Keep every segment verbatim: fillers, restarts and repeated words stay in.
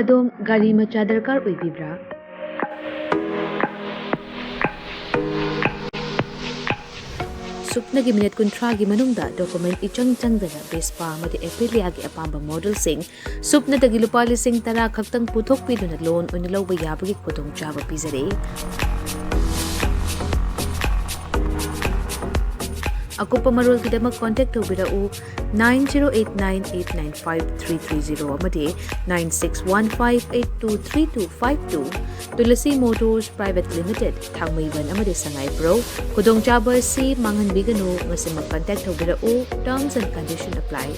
ꯑꯗꯣꯝ ꯒꯥꯔꯤ ꯃꯆꯥ ꯗꯔꯀꯥꯔ ꯑꯣꯏꯕꯤꯕ꯭ꯔꯥ? ꯁꯨꯞꯅꯒꯤ ꯃꯤꯅꯤꯠ ꯀꯨꯟꯊ꯭ꯔꯥꯒꯤ ꯃꯅꯨꯡꯗ ꯗꯣꯀꯨꯃꯦꯟ ꯏꯆꯪ ꯆꯪꯗꯅ ꯚꯦꯁꯄꯥ ꯑꯃꯗꯤ ꯑꯦꯄꯤꯂꯤꯌꯥꯒꯤ ꯑꯄꯥꯝꯕ ꯃꯣꯗꯦꯜꯁꯤꯡ ꯁꯨꯞꯅꯗꯒꯤ ꯂꯨꯄꯥ ꯂꯤꯁꯤꯡ ꯇꯔꯥ ꯈꯛꯇꯪ ꯄꯨꯊꯣꯛꯄꯤꯗꯨꯅ ꯂꯣꯟ ꯑꯣꯏꯅ ꯂꯧꯕ ꯌꯥꯕꯒꯤ ꯈꯨꯗꯣꯡꯆꯥꯕ ꯄꯤꯖꯔꯤ꯫ ꯑꯀꯨꯞꯄ ꯃꯔꯣꯜꯒꯤꯗꯃꯛ ꯀꯣꯟꯇꯦꯛ ꯇꯧꯕꯤꯔꯛꯎ, nine zero eight nine eight nine five three three zero ꯑꯃꯗꯤ nine six one five eight two three two five two꯫ Tulsi motors private limited, Thangmeiban ꯑꯃꯗꯤ ꯁꯉꯥꯏꯄ꯭ꯔꯧ꯫ ꯈꯨꯗꯣꯡꯆꯥꯕ ꯑꯁꯤ ꯃꯥꯡꯍꯟꯕꯤꯒꯅꯨ꯫ ꯉꯁꯤꯃꯛ ꯀꯟꯇꯦꯛ ꯇꯧꯕꯤꯔꯛꯎ꯫ Terms and condition apply.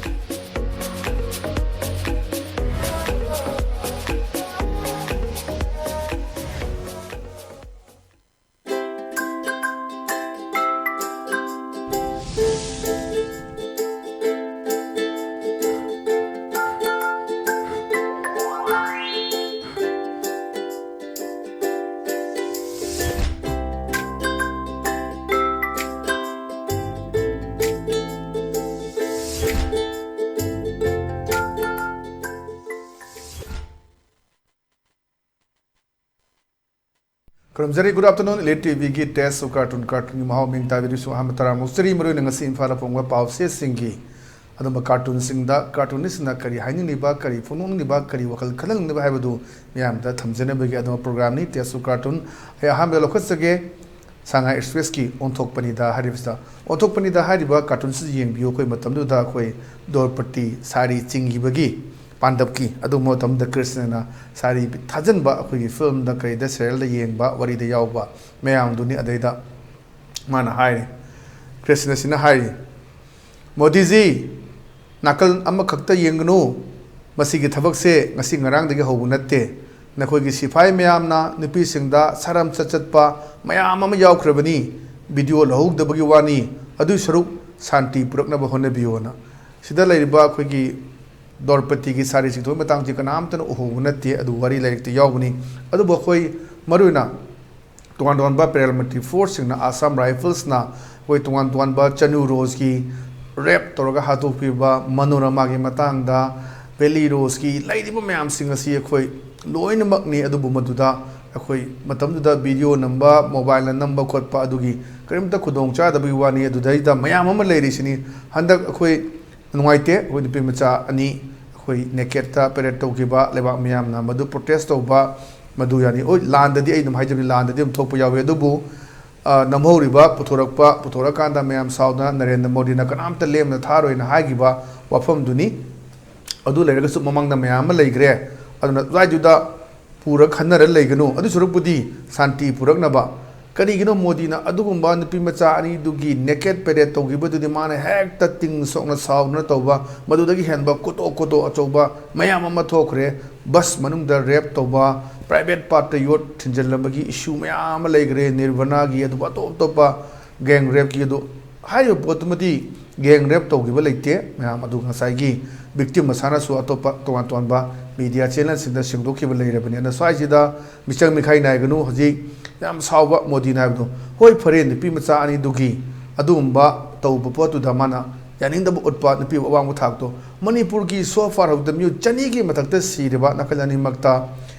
ꯈꯨꯔꯨꯝꯖꯔꯤ꯫ Good afternoon, Elite T ꯚꯤꯒꯤ Taste of Cartoon, ꯀꯥꯔꯇꯨꯟꯒꯤ ꯃꯍꯥꯎ ꯃꯤꯡ ꯇꯥꯕꯤꯔꯤꯁꯨ ꯑꯍꯥꯟꯕ ꯇꯔꯥꯃꯨꯛ ꯆꯔꯤ꯫ ꯃꯔꯨꯑꯣꯏꯅ ꯉꯁꯤ ꯏꯝꯐꯥꯜꯗ ꯐꯣꯡꯕ ꯄꯥꯎꯆꯦꯁꯤꯡꯒꯤ ꯑꯗꯨꯝꯕ ꯀꯥꯔꯇꯨꯟꯁꯤꯡꯗ ꯀꯥꯔꯇꯨꯅꯤꯁꯁꯤꯡꯅ ꯀꯔꯤ ꯍꯥꯏꯅꯤꯡꯂꯤꯕ, ꯀꯔꯤ ꯐꯣꯡꯗꯣꯛꯅꯤꯡꯂꯤꯕ, ꯀꯔꯤ ꯋꯥꯈꯜ ꯈꯜꯍꯟꯅꯤꯡꯂꯤꯕ ꯍꯥꯏꯕꯗꯨ ꯃꯤꯌꯥꯝꯗ ꯊꯝꯖꯅꯕꯒꯤ ꯑꯗꯨꯝꯕ ꯄ꯭ꯔꯣꯒ꯭ꯔꯥꯝꯅꯤ Taste of Cartoon꯫ ꯑꯩ ꯑꯍꯥꯟꯕꯗ ꯂꯧꯈꯠꯆꯒꯦ ꯁꯉꯥꯏ ꯑꯦꯛꯁꯄ꯭ꯔꯦꯁꯀꯤ ꯑꯣꯟꯊꯣꯛꯄꯅꯤꯗ ꯍꯥꯏꯔꯤꯕꯁꯤꯗ꯫ ꯑꯣꯟꯊꯣꯛꯄꯅꯤꯗ ꯍꯥꯏꯔꯤꯕ ꯀꯥꯔꯇꯨꯟꯁꯤꯗ ꯌꯦꯡꯕꯤꯌꯨ꯫ ꯑꯩꯈꯣꯏ ꯃꯇꯝꯗꯨꯗ ꯑꯩꯈꯣꯏ ꯗ꯭ꯔꯧꯄꯗꯤ ꯁꯥꯔꯤ ꯆꯤꯡꯈꯤꯕꯒꯤ ꯄꯥꯟꯗꯝꯒꯤ ꯑꯗꯨꯒꯨꯝꯕ ꯃꯇꯝꯗ ꯀ꯭ꯔꯤꯁꯅꯅ ꯁꯥꯔꯤ ꯊꯥꯖꯤꯟꯕ, ꯑꯩꯈꯣꯏꯒꯤ ꯐꯤꯂꯝꯗ ꯀꯔꯤꯗ ꯁꯦꯔꯤꯌꯦꯜꯗ ꯌꯦꯡꯕ, ꯋꯥꯔꯤꯗ ꯌꯥꯎꯕ ꯃꯌꯥꯝꯗꯨꯅꯤ꯫ ꯑꯗꯩꯗ ꯃꯥꯅ ꯍꯥꯏꯔꯤ, ꯀ꯭ꯔꯤꯁꯅꯁꯤꯅ ꯍꯥꯏꯔꯤ, "ꯃꯣꯗꯤꯖꯤ, ꯅꯥꯀꯜ ꯑꯃꯈꯛꯇ ꯌꯦꯡꯒꯅꯨ꯫ ꯃꯁꯤꯒꯤ ꯊꯕꯛꯁꯦ ꯉꯁꯤ ꯉꯔꯥꯡꯗꯒꯤ ꯍꯧꯕ ꯅꯠꯇꯦ꯫ ꯅꯈꯣꯏꯒꯤ ꯁꯤꯐꯥꯏ ꯃꯌꯥꯝꯅ ꯅꯨꯄꯤꯁꯤꯡꯗ ꯁꯥꯔꯝ ꯆꯠꯆꯠꯄ ꯃꯌꯥꯝ ꯑꯃ ꯌꯥꯎꯈ꯭ꯔꯕꯅꯤ꯫ ꯚꯤꯗꯤꯑꯣ ꯂꯧꯍꯧꯗꯕꯒꯤ ꯋꯥꯅꯤ꯫ ꯑꯗꯨꯏ ꯁꯔꯨꯛ ꯁꯥꯟꯇꯤ ꯄꯨꯔꯛꯅꯕ ꯍꯣꯠꯅꯕꯤꯌꯣꯅ"꯫ ꯁꯤꯗ ꯂꯩꯔꯤꯕ ꯑꯩꯈꯣꯏꯒꯤ ꯗ꯭ꯔꯧꯄꯗꯤꯒꯤ ꯁꯥꯔꯤ ꯆꯤꯡꯊꯣꯛꯄꯒꯤ ꯃꯇꯥꯡꯁꯤ ꯀꯅꯥꯝꯇꯅ ꯎꯍꯧꯕ ꯅꯠꯇꯦ, ꯑꯗꯨ ꯋꯥꯔꯤ ꯂꯥꯏꯔꯤꯛꯇ ꯌꯥꯎꯕꯅꯤ꯫ ꯑꯗꯨꯕꯨ ꯑꯩꯈꯣꯏ ꯃꯔꯨꯑꯣꯏꯅ ꯇꯣꯉꯥꯟ ꯇꯣꯉꯥꯟꯕ ꯄꯦꯔꯥꯃꯤꯂꯤꯇꯔꯤ ꯐꯣꯔꯁꯁꯤꯡꯅ, ꯑꯁꯥꯝ ꯔꯥꯏꯐꯜꯁꯅ ꯑꯩꯈꯣꯏ ꯇꯣꯉꯥꯟ ꯇꯣꯉꯥꯟꯕ ꯆꯅꯨ ꯔꯣꯖꯀꯤ ꯔꯦꯞ ꯇꯧꯔꯒ ꯍꯥꯠꯇꯣꯛꯄꯤꯕ, ꯃꯅꯣꯔꯃꯥꯒꯤ ꯃꯇꯥꯡꯗ, ꯚꯦꯂꯤ ꯔꯣꯁꯀꯤ ꯂꯩꯔꯤꯕ ꯃꯌꯥꯝꯁꯤꯡ ꯑꯁꯤ ꯑꯩꯈꯣꯏ ꯂꯣꯏꯅꯃꯛꯅꯤ꯫ ꯑꯗꯨꯕꯨ ꯃꯗꯨꯗ ꯑꯩꯈꯣꯏ ꯃꯇꯝꯗꯨꯗ ꯚꯤꯗꯤꯑꯣ ꯅꯝꯕ, ꯃꯣꯕꯥꯏꯜꯅ ꯅꯝꯕ ꯈꯣꯠꯄ ꯑꯗꯨꯒꯤ ꯀꯔꯤꯝꯇ ꯈꯨꯗꯣꯡꯆꯥꯗꯕꯒꯤ ꯋꯥꯅꯤ꯫ ꯑꯗꯨꯗꯩꯗ ꯃꯌꯥꯝ ꯑꯃ ꯂꯩꯔꯤꯁꯤꯅꯤ꯫ ꯍꯟꯗꯛ ꯑꯩꯈꯣꯏ ꯅꯨꯡꯉꯥꯏꯇꯦ, ꯑꯩꯈꯣꯏ ꯅꯨꯄꯤ ꯃꯆꯥ ꯑꯅꯤ ꯑꯩꯈꯣꯏ ꯅꯦꯀꯦꯠꯇ ꯄꯦꯔꯦꯠ ꯇꯧꯈꯤꯕ, ꯂꯩꯕꯥꯛ ꯃꯤꯌꯥꯝꯅ ꯃꯗꯨ ꯄ꯭ꯔꯣꯇꯦꯁ ꯇꯧꯕ, ꯃꯗꯨ ꯌꯥꯅꯤ꯫ ꯍꯣꯏ, ꯂꯥꯟꯗꯗꯤ ꯑꯩ ꯑꯗꯨꯝ ꯍꯥꯏꯖꯕꯅꯤ, ꯂꯥꯟꯗꯗꯤ ꯑꯗꯨꯝ ꯊꯣꯛꯄ ꯌꯥꯎꯏ꯫ ꯑꯗꯨꯕꯨ ꯅꯝꯍꯧꯔꯤꯕ, ꯄꯨꯊꯣꯔꯛꯄ, ꯄꯨꯊꯣꯔꯛꯑꯀꯥꯟꯗ ꯃꯌꯥꯝ ꯁꯥꯎꯗꯅ ꯅꯔꯦꯟꯗ꯭ꯔ ꯃꯣꯗꯤꯅ ꯀꯅꯥꯝꯇ ꯂꯦꯝꯅ ꯊꯥꯔꯣꯏꯅ ꯍꯥꯏꯈꯤꯕ ꯋꯥꯐꯝꯗꯨꯅꯤ꯫ ꯑꯗꯨ ꯂꯩꯔꯒꯁꯨ ꯃꯃꯥꯡꯗ ꯃꯌꯥꯝ ꯑꯃ ꯂꯩꯈ꯭ꯔꯦ꯫ ꯑꯗꯨꯅ ꯑꯗꯨꯋꯥꯏꯗꯨꯗ ꯄꯨꯔ ꯈꯟꯅꯔ ꯂꯩꯒꯅꯨ꯫ ꯑꯗꯨ ꯁꯔꯨꯛꯄꯨꯗꯤ ꯁꯥꯟꯇꯤ ꯄꯨꯔꯛꯅꯕ꯫ ꯀꯔꯤꯒꯤꯅꯣ ꯃꯣꯗꯤꯅ ꯑꯗꯨꯒꯨꯝꯕ ꯅꯨꯄꯤ ꯃꯆꯥ ꯑꯅꯤꯗꯨꯒꯤ ꯅꯦꯀꯦꯠ ꯄꯦꯔꯦꯠ ꯇꯧꯈꯤꯕꯗꯨꯗꯤ ꯃꯥꯅ ꯍꯦꯛꯇ ꯇꯤꯡ ꯁꯣꯛꯅ ꯁꯥꯎꯗꯅ ꯇꯧꯕ, ꯃꯗꯨꯗꯒꯤ ꯍꯦꯟꯕ ꯀꯣꯇꯣ ꯀꯣꯇꯣ ꯑꯆꯧꯕ ꯃꯌꯥꯝ ꯑꯃ ꯊꯣꯛꯈ꯭ꯔꯦ꯫ ꯕꯁ ꯃꯅꯨꯡꯗ ꯔꯦꯞ ꯇꯧꯕ, ꯄ꯭ꯔꯥꯏꯚꯦꯠ ꯄꯥꯔꯠꯇ ꯌꯣꯠ ꯊꯤꯟꯖꯤꯜꯂꯝꯕꯒꯤ ꯏꯁꯨ ꯃꯌꯥꯝ ꯑꯃ ꯂꯩꯈ꯭ꯔꯦ, ꯅꯤꯔꯚꯅꯥꯒꯤ, ꯑꯗꯨꯒ ꯑꯇꯣꯞ ꯑꯇꯣꯞꯄ ꯒꯦꯡ ꯔꯦꯞꯀꯤ꯫ ꯑꯗꯨ ꯍꯥꯏꯔꯤꯕ ꯄꯣꯠꯇꯨꯃꯗꯤ ꯒꯦꯡ ꯔꯦꯞ ꯇꯧꯈꯤꯕ ꯂꯩꯇꯦ ꯃꯌꯥꯝ꯫ ꯑꯗꯨ ꯉꯁꯥꯏꯒꯤ ꯚꯤꯛꯇꯤꯝ ꯃꯁꯥꯅꯁꯨ ꯑꯇꯣꯞꯄ ꯇꯣꯉꯥꯟ ꯇꯣꯉꯥꯟꯕ ꯃꯤꯗꯤꯌꯥ ꯆꯦꯅꯦꯜꯁꯤꯡꯗ ꯁꯦꯡꯗꯣꯛꯈꯤꯕ ꯂꯩꯔꯕꯅꯤ꯫ ꯑꯗꯨꯅ ꯁ꯭ꯋꯥꯏꯁꯤꯗ ꯃꯤꯆꯪ ꯃꯤꯈꯥꯏ ꯅꯥꯏꯒꯅꯨ꯫ ꯍꯧꯖꯤꯛ ꯌꯥꯝ ꯁꯥꯎꯕ ꯃꯣꯗꯤꯅ ꯍꯥꯏꯕꯗꯣ, ꯍꯣꯏ, ꯐꯔꯦ, ꯅꯨꯄꯤ ꯃꯆꯥ ꯑꯅꯤꯗꯨꯒꯤ ꯑꯗꯨꯒꯨꯝꯕ ꯇꯧꯕ ꯄꯣꯠꯇꯨꯗ ꯃꯥꯅ ꯌꯥꯅꯤꯡꯗꯕ ꯎꯠꯄ, ꯅꯨꯄꯤ ꯑꯋꯥꯡꯕ ꯊꯥꯛꯇꯣ꯫ ꯃꯅꯤꯄꯨꯔꯒꯤ so far ꯍꯧꯖꯤꯛꯇ ꯃꯤꯑꯣꯏ ꯆꯅꯤꯒꯤ ꯃꯊꯛꯇ ꯁꯤꯔꯤꯕ ꯅꯥꯀꯜ ꯑꯅꯤꯃꯛꯇ,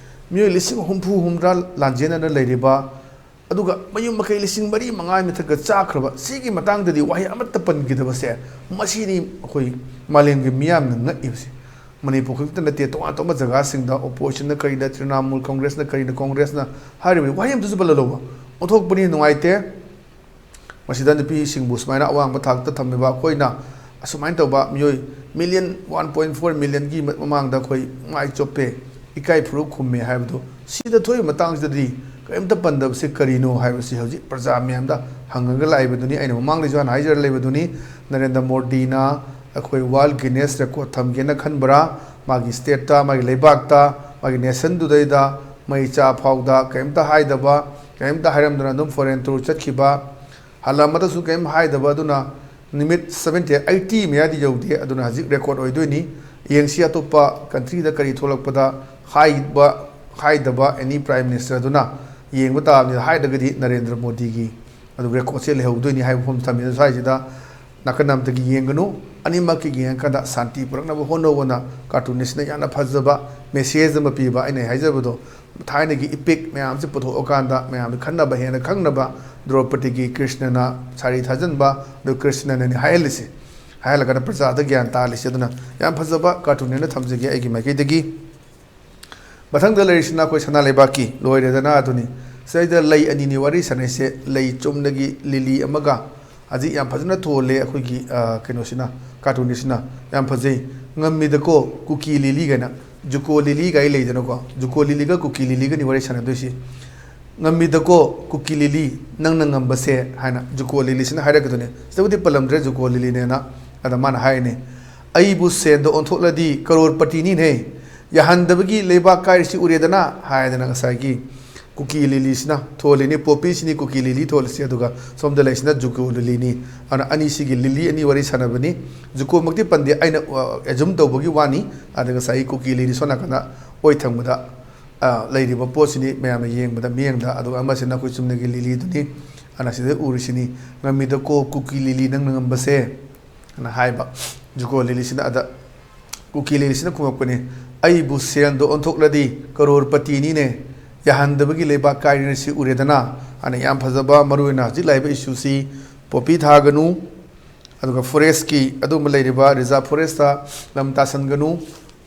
ꯃꯤꯑꯣꯏ ꯂꯤꯁꯤꯡ ꯍꯨꯝꯐꯨ ꯍꯨꯝꯗ꯭ꯔꯥ ꯂꯥꯟꯖꯦꯟꯅꯅ ꯂꯩꯔꯤꯕ, ꯑꯗꯨꯒ ꯃꯌꯨꯝ ꯃꯀꯩ ꯂꯤꯁꯤꯡ ꯃꯔꯤ ꯃꯉꯥ ꯃꯊꯛꯇ ꯆꯥꯈ꯭ꯔꯕ, ꯁꯤꯒꯤ ꯃꯇꯥꯡꯗꯗꯤ ꯋꯥꯍꯩ ꯑꯃꯠꯇ ꯄꯟꯈꯤꯗꯕꯁꯦ, ꯃꯁꯤꯅꯤ ꯑꯩꯈꯣꯏ ꯃꯥꯂꯦꯝꯒꯤ ꯃꯤꯌꯥꯝꯅ ꯉꯛꯏꯕꯁꯦ꯫ ꯃꯅꯤꯄꯨꯔ ꯈꯛꯇ ꯅꯠꯇꯦ, ꯇꯣꯉꯥꯟ ꯇꯣꯉꯥꯟꯕ ꯖꯒꯥꯁꯤꯡꯗ, ꯑꯣꯄꯣꯖꯤꯁꯟꯅ ꯀꯔꯤꯗ, ꯇ꯭ꯔꯤꯅꯥꯃꯨꯜ ꯀꯣꯡꯒ꯭ꯔꯦꯁꯅ ꯀꯔꯤꯗ, ꯀꯣꯡꯒ꯭ꯔꯦꯁꯅ ꯍꯥꯏꯔꯤꯕ ꯋꯥꯍꯩ ꯑꯃꯇꯁꯨ ꯄꯜꯂꯗꯧꯕ꯫ ꯑꯣꯟꯊꯣꯛꯄꯅꯤ, ꯅꯨꯡꯉꯥꯏꯇꯦ꯫ ꯃꯁꯤꯗ ꯅꯨꯄꯤꯁꯤꯡꯕꯨ ꯁꯨꯃꯥꯏꯅ ꯑꯋꯥꯡꯕ ꯊꯥꯛꯇ ꯊꯝꯃꯤꯕ ꯑꯩꯈꯣꯏꯅ, ꯑꯁꯨꯃꯥꯏꯅ ꯇꯧꯕ ꯃꯤꯑꯣꯏ ꯃꯤꯂꯤꯌꯟ ꯋꯥꯟ ꯄꯣꯏꯟ ꯐꯣꯔ ꯃꯤꯂꯤꯌꯟꯒꯤ ꯃꯃꯥꯡꯗ ꯑꯩꯈꯣꯏ ꯃꯥꯏ ꯆꯣꯞꯄꯦ, ꯏꯀꯥꯏ ꯐꯨꯔꯨꯞ ꯈꯨꯝꯃꯦ ꯍꯥꯏꯕꯗꯨ, ꯁꯤꯗ ꯊꯣꯛꯏꯕ ꯃꯇꯥꯡꯁꯤꯗꯗꯤ ꯀꯔꯤꯝꯇ ꯄꯟꯗꯕꯁꯤ ꯀꯔꯤꯅꯣ ꯍꯥꯏꯕꯁꯤ ꯍꯧꯖꯤꯛ ꯄ꯭ꯔꯖꯥ ꯃꯌꯥꯝꯗ ꯍꯪꯉꯒ ꯂꯥꯛꯏꯕꯗꯨꯅꯤ꯫ ꯑꯩꯅ ꯃꯃꯥꯡꯗꯁꯨ ꯍꯥꯟꯅ ꯍꯥꯏꯖꯔ ꯂꯩꯕꯗꯨꯅꯤ, ꯅꯔꯦꯟꯗ꯭ꯔ ꯃꯣꯗꯤꯅ ꯑꯩꯈꯣꯏ ꯋꯥꯔꯜ ꯒꯤꯅꯦꯁ ꯔꯦꯀꯣꯔꯗ ꯊꯝꯒꯦꯅ ꯈꯟꯕ꯭ꯔꯥ? ꯃꯥꯒꯤ ꯁ꯭ꯇꯦꯠꯇ, ꯃꯥꯒꯤ ꯂꯩꯕꯥꯛꯇ, ꯃꯥꯒꯤ ꯅꯦꯁꯟꯗꯨꯗꯩꯗ ꯃꯩ ꯆꯥ ꯐꯥꯎꯗ ꯀꯔꯤꯝꯇ ꯍꯥꯏꯗꯕ, ꯀꯔꯤꯝꯇ ꯍꯥꯏꯔꯝꯗꯅ ꯑꯗꯨꯝ ꯐꯣꯔꯦꯟ ꯇꯨꯔ ꯆꯠꯈꯤꯕ, ꯍꯜꯂꯛꯑꯃꯗꯁꯨ ꯀꯔꯤꯝ ꯍꯥꯏꯗꯕ꯫ ꯑꯗꯨꯅ ꯅꯨꯃꯤꯠ ꯁꯕꯦꯟꯇꯤ, ꯑꯩꯠꯇꯤ ꯃꯌꯥꯗꯤ ꯌꯧꯗꯦ꯫ ꯑꯗꯨꯅ ꯍꯧꯖꯤꯛ ꯔꯦꯀꯣꯔꯗ ꯑꯣꯏꯗꯣꯏꯅꯤ꯫ ꯌꯦꯡꯁꯤ, ꯑꯇꯣꯞꯄ ꯀꯟꯇ꯭ꯔꯤꯗ ꯀꯔꯤ ꯊꯣꯛꯂꯛꯄꯗ ꯍꯥꯏꯕ, ꯍꯥꯏꯗꯕ ꯑꯦꯅꯤ ꯄ꯭ꯔꯥꯏꯝ ꯃꯤꯅꯤꯁꯇꯔ ꯑꯗꯨꯅ ꯌꯦꯡꯕ ꯇꯥꯕꯅꯤ꯫ ꯍꯥꯏꯗ꯭ꯔꯒꯗꯤ ꯅꯔꯦꯟꯗ꯭ꯔ ꯃꯣꯗꯤꯒꯤ ꯑꯗꯨ ꯔꯦꯀꯣꯔꯗꯁꯦ ꯂꯩꯍꯧꯗꯣꯏꯅꯤ ꯍꯥꯏꯕ ꯋꯥꯐꯝ ꯊꯝꯃꯤ꯫ ꯑꯗꯨ ꯁ꯭ꯋꯥꯏꯁꯤꯗ ꯅꯥꯀꯟ ꯑꯃꯗꯒꯤ ꯌꯦꯡꯒꯅꯨ, ꯑꯅꯤꯃꯛꯀꯤ ꯌꯦꯡꯉꯀꯥꯟꯗ ꯁꯥꯟꯇꯤ ꯄꯨꯔꯛꯅꯕ ꯍꯣꯠꯅꯧꯑꯅ cartoonistꯅ ꯌꯥꯝꯅ ꯐꯖꯕ message ꯑꯃ ꯄꯤꯕ꯫ ꯑꯩꯅ ꯍꯥꯏꯖꯕꯗꯣ, ꯊꯥꯏꯅꯒꯤ epic ꯃꯌꯥꯝꯁꯦ ꯄꯨꯊꯣꯛꯑꯀꯥꯟꯗ ꯃꯌꯥꯝꯅ ꯈꯟꯅꯕ, ꯍꯦꯟꯅ ꯈꯪꯅꯕ ꯗ꯭ꯔꯧꯄꯗꯤꯒꯤ ꯀ꯭ꯔꯤꯁꯅꯅ ꯁꯥꯔꯤ ꯊꯥꯖꯟꯕ, ꯑꯗꯨ ꯀ꯭ꯔꯤꯁꯅꯅꯅꯤ ꯍꯥꯏꯍꯜꯂꯤꯁꯦ꯫ ꯍꯥꯏꯍꯜꯂꯀꯥꯟꯗ ꯄ꯭ꯔꯖꯥꯗ ꯒ꯭ꯌꯥꯟ ꯇꯥꯍꯜꯂꯤꯁꯦ꯫ ꯑꯗꯨꯅ ꯌꯥꯝ ꯐꯖꯕ cartoonꯅꯦꯅ ꯊꯝꯖꯒꯦ ꯑꯩꯒꯤ ꯃꯥꯏꯀꯩꯗꯒꯤ꯫ ꯃꯊꯪꯗ ꯂꯩꯔꯤꯁꯤꯅ ꯑꯩꯈꯣꯏ ꯁꯅꯥ ꯂꯩꯕꯥꯛꯀꯤ ꯂꯣꯏꯔꯦꯗꯅ ꯑꯗꯨꯅꯤ꯫ ꯁꯤꯗꯩꯗ ꯂꯩ ꯑꯅꯤꯅꯤ ꯋꯥꯔꯤ ꯁꯥꯟꯅꯩꯁꯦ, ꯂꯩ ꯆꯨꯝꯅꯒꯤ ꯂꯤꯂꯤ ꯑꯃꯒ꯫ ꯍꯧꯖꯤꯛ ꯌꯥꯝ ꯐꯖꯅ ꯊꯣꯜꯂꯦ ꯑꯩꯈꯣꯏꯒꯤ, ꯑ, ꯀꯩꯅꯣꯁꯤꯅ, cartoonistꯁꯤꯅ꯫ ꯌꯥꯝ ꯐꯖꯩ꯫ "ꯉꯝꯃꯤꯗꯀꯣ ꯀꯨꯀꯤ ꯂꯤꯂꯤ" ꯀꯥꯏꯅ, ꯖꯨꯀꯣ ꯂꯤꯂꯤ ꯀꯥꯏ ꯂꯩꯗꯅꯀꯣ, ꯖꯨꯀꯣ ꯂꯤꯂꯤꯒ ꯀꯨꯀꯤ ꯂꯤꯂꯤꯒꯅꯤ ꯋꯥꯔꯤ ꯁꯥꯟꯅꯗꯣꯏꯁꯤ꯫ "ꯉꯝꯃꯤꯗꯀꯣ ꯀꯨꯀꯤ ꯂꯤꯂꯤ, ꯅꯪꯅ ꯉꯝꯕꯁꯦ" ꯍꯥꯏꯅ ꯖꯨꯀꯣ ꯂꯤꯂꯤꯁꯤꯅ ꯍꯥꯏꯔꯛꯀꯗꯣꯏꯅꯦ꯫ ꯁꯤꯗꯕꯨꯗꯤ ꯄꯜꯂꯝꯗ꯭ꯔꯦ ꯖꯨꯀꯣ ꯂꯤꯂꯤꯅꯦꯅ꯫ ꯑꯗ ꯃꯥꯅ ꯍꯥꯏꯔꯤꯅꯦ, "ꯑꯩꯕꯨ ꯁꯦꯟꯗ ꯑꯣꯟꯊꯣꯛꯂꯗꯤ ꯀꯔꯣꯔꯄꯇꯤꯅꯤꯅꯦ, ꯌꯥꯍꯟꯗꯕꯒꯤ ꯂꯩꯕꯥꯛ ꯀꯥꯏꯔꯤꯁꯤ ꯎꯔꯦꯗꯅ" ꯍꯥꯏꯗꯅ ꯉꯁꯥꯏꯒꯤ ꯀꯨꯀꯤ ꯂꯤꯂꯤꯁꯤꯅ ꯊꯣꯜꯂꯤꯅꯤ, ꯄꯣꯄꯤꯁꯤꯅꯤ ꯀꯨꯀꯤ ꯂꯤꯂꯤ ꯊꯣꯜꯂꯤꯁꯤ, ꯑꯗꯨꯒ ꯁꯣꯝꯗ ꯂꯩꯁꯤꯅ ꯖꯨꯀꯣ ꯂꯤꯂꯤꯅꯤ꯫ ꯑꯗꯨꯅ ꯑꯅꯤꯁꯤꯒꯤ ꯂꯤꯂꯤ ꯑꯅꯤ ꯋꯥꯔꯤ ꯁꯥꯟꯅꯕꯅꯤ꯫ ꯖꯨꯀꯣꯃꯛꯇꯤ ꯄꯟꯗꯦ, ꯑꯩꯅ, ꯑ, assume ꯇꯧꯕꯒꯤ ꯋꯥꯅꯤ꯫ ꯑꯗ ꯉꯁꯥꯏꯒꯤ ꯀꯨꯀꯤ ꯂꯤꯂꯤ ꯁꯣꯝ ꯅꯥꯀꯟꯗ ꯑꯣꯏ ꯊꯪꯕꯗ, ꯑ, ꯂꯩꯔꯤꯕ ꯄꯣꯠꯁꯤꯅꯤ ꯃꯌꯥꯝꯅ ꯌꯦꯡꯕꯗ ꯃꯤꯠꯌꯦꯡꯗ, ꯑꯗꯨꯒ ꯑꯃꯁꯤꯅ ꯑꯩꯈꯣꯏ ꯆꯨꯝꯅꯒꯤ ꯂꯤꯂꯤꯗꯨꯅꯤ꯫ ꯑꯗꯨꯅ ꯁꯤꯗ ꯎꯔꯤꯁꯤꯅꯤ, "ꯉꯝꯃꯤꯗꯀꯣ ꯀꯨꯀꯤ ꯂꯤꯂꯤ ꯅꯪꯅ ꯉꯝꯕꯁꯦ" ꯑꯅ ꯍꯥꯏꯕ꯫ ꯖꯨꯀꯣ ꯂꯤꯂꯤꯁꯤꯅ ꯑꯗ ꯀꯨꯀꯤ ꯂꯤꯂꯤꯁꯤꯅ ꯈꯨꯝꯃꯛꯄꯅꯤ, "ꯑꯩꯕꯨ ꯁꯦꯜꯗ ꯑꯣꯟꯊꯣꯛꯂꯗꯤ ꯀꯔꯣꯔꯄꯇꯤꯅꯤꯅꯦ, ꯌꯥꯍꯟꯗꯕꯒꯤ ꯂꯩꯕꯥꯛ ꯀꯥꯏꯔꯤꯅ ꯁꯤ ꯎꯔꯦꯗꯅ" ꯑꯅ ꯌꯥꯝ ꯐꯖꯕ, ꯃꯔꯨꯑꯣꯏꯅ ꯍꯧꯖꯤꯛ ꯂꯥꯛꯏꯕ issueꯁꯤ ꯄꯣꯄꯤ ꯊꯥꯒꯅꯨ, ꯑꯗꯨꯒ forestꯀꯤ ꯑꯗꯨꯒꯨꯝꯕ ꯂꯩꯔꯤꯕ reserve forestꯇ ꯂꯝ ꯇꯥꯁꯟꯒꯅꯨ,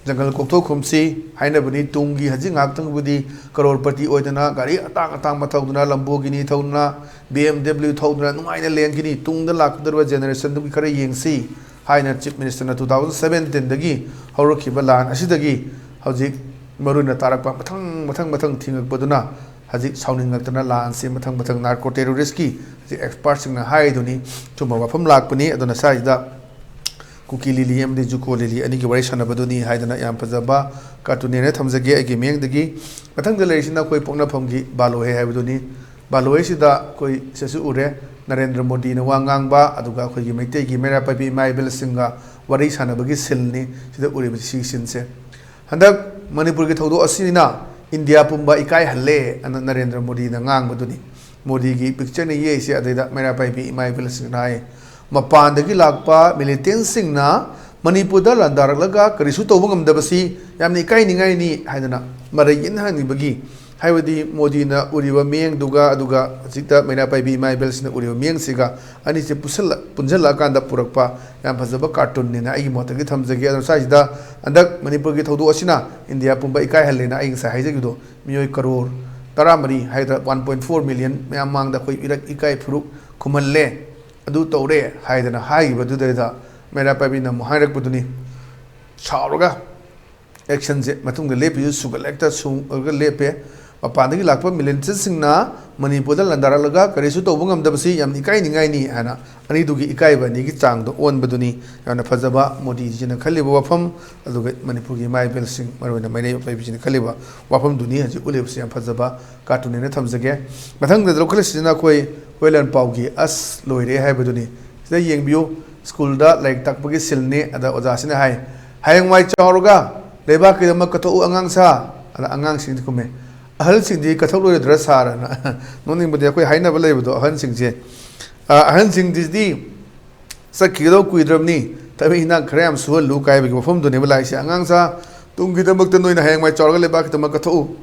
ꯖꯪꯒꯜ ꯀꯣꯛꯊꯣꯛꯈꯨꯝꯁꯤ ꯍꯥꯏꯅꯕꯅꯤ꯫ ꯇꯨꯡꯒꯤ ꯍꯧꯖꯤꯛ ꯉꯥꯏꯍꯥꯛꯇꯪꯕꯨꯗꯤ ꯀꯔꯣꯔꯄꯇꯤ ꯑꯣꯏꯗꯅ ꯒꯥꯔꯤ ꯑꯇꯥꯡ ꯑꯇꯥꯡꯕ ꯊꯧꯗꯨꯅ, ꯂꯝꯕꯣꯒꯤꯅꯤ ꯊꯧꯗꯨꯅ, BMW ꯊꯧꯗꯨꯅ ꯅꯨꯡꯉꯥꯏꯅ ꯂꯦꯟꯈꯤꯅꯤ꯫ ꯇꯨꯡꯗ ꯂꯥꯛꯀꯗꯧꯔꯤꯕ generationꯗꯨꯒꯤ ꯈꯔ ꯌꯦꯡꯁꯤ ꯍꯥꯏꯅ Chief Ministerꯅ two thousand seventeenꯗꯒꯤ ꯍꯧꯔꯛꯈꯤꯕ ꯂꯥꯟ ꯑꯁꯤꯗꯒꯤ ꯍꯧꯖꯤꯛ ꯃꯔꯨꯑꯣꯏꯅ ꯇꯥꯔꯛꯄ ꯃꯊꯪ, ꯃꯊꯪ, ꯃꯊꯪ ꯊꯤꯡꯉꯛꯄꯗꯨꯅ ꯍꯧꯖꯤꯛ ꯁꯥꯎꯅꯤꯡꯉꯛꯇꯅ ꯂꯥꯟꯁꯤ ꯃꯊꯪ, ꯃꯊꯪ narco terroristꯀꯤ ꯍꯧꯖꯤꯛ expertꯁꯤꯡꯅ ꯍꯥꯏꯗꯨꯅꯤ꯫ ꯁꯨꯝꯕ ꯋꯥꯐꯝ ꯂꯥꯛꯄꯅꯤ꯫ ꯑꯗꯨꯅ ꯁ꯭ꯋꯥꯏꯁꯤꯗ ꯀꯨꯀꯤ ꯂꯤꯂꯤ ꯑꯃꯗꯤ ꯖꯨꯀꯣ ꯂꯤꯂꯤ ꯑꯅꯤꯒꯤ ꯋꯥꯔꯤ ꯁꯥꯟꯅꯕꯗꯨꯅꯤ ꯍꯥꯏꯗꯅ ꯌꯥꯝ ꯐꯖꯕ cartoonꯅꯦꯅ ꯊꯝꯖꯒꯦ ꯑꯩꯒꯤ ꯃꯤꯠꯌꯦꯡꯗꯒꯤ꯫ ꯃꯊꯪꯗ ꯂꯩꯔꯤꯁꯤꯅ ꯑꯩꯈꯣꯏ ꯄꯣꯛꯅꯐꯝꯒꯤ ꯕꯥꯂꯣꯍꯦ ꯍꯥꯏꯕꯗꯨꯅꯤ꯫ ꯕꯥꯂꯣꯍꯦꯁꯤꯗ ꯑꯩꯈꯣꯏ ꯁꯤꯗꯁꯨ ꯎꯔꯦ, ꯅꯔꯦꯟꯗ꯭ꯔ ꯃꯣꯗꯤꯅ ꯋꯥ ꯉꯥꯡꯕ, ꯑꯗꯨꯒ ꯑꯩꯈꯣꯏꯒꯤ ꯃꯩꯇꯩꯒꯤ ꯃꯩꯔꯥ ꯄꯥꯏꯕꯤ ꯏꯃꯥ ꯏꯕꯦꯜꯁꯤꯡꯒ ꯋꯥꯔꯤ ꯁꯥꯟꯅꯕꯒꯤ sceneꯅꯤ ꯁꯤꯗ ꯎꯔꯤꯕ ꯁꯤꯒꯤ sceneꯁꯦ꯫ ꯍꯟꯗꯛ ꯃꯅꯤꯄꯨꯔꯒꯤ ꯊꯧꯗꯣꯛ ꯑꯁꯤꯅ ꯏꯟꯗꯤꯌꯥ ꯄꯨꯝꯕ ꯏꯀꯥꯏꯍꯜꯂꯦ ꯑꯅ ꯅꯔꯦꯟꯗ꯭ꯔ ꯃꯣꯗꯤꯅ ꯉꯥꯡꯕꯗꯨꯅꯤ꯫ ꯃꯣꯗꯤꯒꯤ pictureꯅ ꯌꯦꯛꯏꯁꯦ꯫ ꯑꯗꯩꯗ ꯃꯩꯔꯥ ꯄꯥꯏꯕꯤ ꯏꯃꯥ ꯏꯕꯦꯜꯁꯤꯡꯅ ꯍꯥꯏ, ꯃꯄꯥꯟꯗꯒꯤ ꯂꯥꯛꯄ ꯃꯤꯂꯤꯇꯦꯟꯁꯤꯡꯅ ꯃꯅꯤꯄꯨꯔꯗ ꯂꯥꯟꯗꯥꯔꯛꯂꯒ ꯀꯔꯤꯁꯨ ꯇꯧꯕ ꯉꯝꯗꯕꯁꯤ ꯌꯥꯝꯅ ꯏꯀꯥꯏꯅꯤꯡꯉꯥꯏꯅꯤ ꯍꯥꯏꯗꯅ ꯃꯔꯩ ꯌꯦꯠꯅꯍꯟꯅꯤꯡꯕꯒꯤ, ꯍꯥꯏꯕꯗꯤ ꯃꯣꯗꯤꯅ ꯎꯔꯤꯕ ꯃꯤꯠꯌꯦꯡꯗꯨꯒ ꯑꯗꯨꯒ ꯍꯧꯖꯤꯛꯇ ꯃꯩꯔꯥ ꯄꯥꯏꯕꯤ ꯏꯃꯥ ꯏꯕꯦꯜꯁꯤꯅ ꯎꯔꯤꯕ ꯃꯤꯠꯌꯦꯡꯁꯤꯒ ꯑꯅꯤꯁꯦ ꯄꯨꯁꯜꯂ-, ꯄꯨꯟꯁꯤꯜꯂꯛꯑꯀꯥꯟꯗ ꯄꯨꯔꯛꯄ ꯌꯥꯝ ꯐꯖꯕ ꯀꯥꯔꯇꯨꯟꯅꯦꯅ ꯑꯩꯒꯤ ꯃꯣꯠꯇꯒꯤ ꯊꯝꯖꯒꯦ꯫ ꯑꯗꯣ ꯁ꯭ꯋꯥꯏꯁꯤꯗ ꯍꯟꯗꯛ ꯃꯅꯤꯄꯨꯔꯒꯤ ꯊꯧꯗꯣꯛ ꯑꯁꯤꯅ ꯏꯟꯗꯤꯌꯥ ꯄꯨꯝꯕ ꯏꯀꯥꯏꯍꯜꯂꯦꯅ ꯑꯩ ꯉꯁꯥꯏ ꯍꯥꯏꯖꯈꯤꯕꯗꯣ, ꯃꯤꯑꯣꯏ ꯀꯔꯣꯔ ꯇꯔꯥꯃꯔꯤ ꯍꯥꯏꯗ꯭ꯔꯥ, ꯋꯥꯟ ꯄꯣꯏꯟ ꯐꯣꯔ ꯃꯤꯂꯤꯌꯟ ꯃꯌꯥꯝ ꯃꯥꯡꯗ ꯑꯩꯈꯣꯏ ꯏꯔꯛ ꯏꯀꯥꯏ ꯐꯨꯔꯨꯞ ꯈꯨꯝꯍꯜꯂꯦ, ꯑꯗꯨ ꯇꯧꯔꯦ ꯍꯥꯏꯗꯅ ꯍꯥꯏꯈꯤꯕꯗꯨꯗꯩꯗ ꯃꯩꯔꯥ ꯄꯥꯏꯕꯤꯅ ꯑꯃꯨꯛ ꯍꯥꯏꯔꯛꯄꯗꯨꯅꯤ꯫ ꯁꯥꯎꯔꯒ ꯑꯦꯛꯁꯟꯁꯦ ꯃꯇꯨꯡꯗ ꯂꯦꯞꯄꯤꯁꯨ ꯁꯨꯒꯠꯂꯦ, ꯍꯦꯛꯇ ꯁꯨꯡꯉꯒ ꯂꯦꯞꯄꯦ꯫ ꯃꯄꯥꯟꯗꯒꯤ ꯂꯥꯛꯄ ꯃꯤꯂꯤꯇꯦꯟꯁꯤꯡꯅ ꯃꯅꯤꯄꯨꯔꯗ ꯂꯥꯟꯗꯥꯔꯛꯂꯒ ꯀꯔꯤꯁꯨ ꯇꯧꯕ ꯉꯝꯗꯕꯁꯤ ꯌꯥꯝꯅ ꯏꯀꯥꯏꯅꯤꯡꯉꯥꯏꯅꯤ ꯍꯥꯏꯅ ꯑꯅꯤꯗꯨꯒꯤ ꯏꯀꯥꯏꯕ ꯑꯅꯤꯒꯤ ꯆꯥꯡꯗꯣ ꯑꯣꯟꯕꯗꯨꯅꯤ꯫ ꯌꯥꯝꯅ ꯐꯖꯕ ꯃꯣꯗꯤꯖꯤꯅ ꯈꯜꯂꯤꯕ ꯋꯥꯐꯝ, ꯑꯗꯨꯒ ꯃꯅꯤꯄꯨꯔꯒꯤ ꯏꯃꯥ ꯏꯕꯦꯜꯁꯤꯡ, ꯃꯔꯨꯑꯣꯏꯅ ꯃꯩꯔꯥ ꯄꯥꯏꯕꯤꯁꯤꯅ ꯈꯜꯂꯤꯕ ꯋꯥꯐꯝꯗꯨꯅꯤ ꯍꯧꯖꯤꯛ ꯎꯠꯂꯤꯕꯁꯤ꯫ ꯌꯥꯝ ꯐꯖꯕ ꯀꯥꯔꯇꯨꯟ ꯍꯥꯏꯅ ꯊꯝꯖꯒꯦ꯫ ꯃꯊꯪꯗ ꯂꯧꯈꯠꯂꯤꯁꯤꯅ ꯑꯩꯈꯣꯏ ꯍꯨꯔꯦꯟ ꯂꯥꯟꯄꯥꯎꯒꯤ "ꯑꯁ ꯂꯣꯏꯔꯦ" ꯍꯥꯏꯕꯗꯨꯅꯤ꯫ ꯁꯤꯗ ꯌꯦꯡꯕꯤꯌꯨ, ꯁ꯭ꯀꯨꯜꯗ ꯂꯥꯏꯔꯤꯛ ꯇꯥꯛꯄꯒꯤ ꯁꯤꯟꯅꯤ꯫ ꯑꯗ ꯑꯣꯖꯥꯁꯤꯅ ꯍꯥꯏ, "ꯍꯌꯦꯡꯋꯥꯏ ꯆꯥꯎꯔꯒ ꯂꯩꯕꯥꯛꯀꯤꯗꯃꯛ ꯀꯠꯊꯣꯛꯎ ꯑꯉꯥꯡꯁꯥ"꯫ ꯑꯗ ꯑꯉꯥꯡꯁꯤꯡꯗꯤ ꯈꯨꯝꯃꯦ, "ꯑꯍꯜꯁꯤꯡꯗꯤ ꯀꯠꯊꯣꯛꯂꯣꯏꯗ꯭ꯔꯥ ꯁꯥꯔ?" ꯑꯅ ꯅꯣꯛꯅꯤꯡꯕꯗꯤ ꯑꯩꯈꯣꯏ ꯍꯥꯏꯅꯕ ꯂꯩꯕꯗꯣ, ꯑꯍꯟꯁꯤꯡꯁꯦ, ꯑ, "ꯑꯍꯟꯁꯤꯡꯗꯤ ꯆꯠꯈꯤꯒꯗꯧ ꯀꯨꯏꯗ꯭ꯔꯕꯅꯤ, ꯊꯕꯛ ꯏꯟꯈꯥꯡ ꯈꯔ ꯌꯥꯝ ꯁꯨꯍꯜꯂꯨ" ꯀꯥꯏꯕꯒꯤ ꯋꯥꯐꯝꯗꯨꯅꯦꯕ ꯂꯥꯛꯏꯁꯦ꯫ "ꯑꯉꯥꯡꯁꯥ, ꯇꯨꯡꯒꯤꯗꯃꯛꯇ ꯅꯣꯏꯅ ꯍꯌꯦꯡꯋꯥꯏ ꯆꯥꯎꯔꯒ ꯂꯩꯕꯥꯛꯀꯤꯗꯃꯛ ꯀꯠꯊꯣꯛꯎ"꯫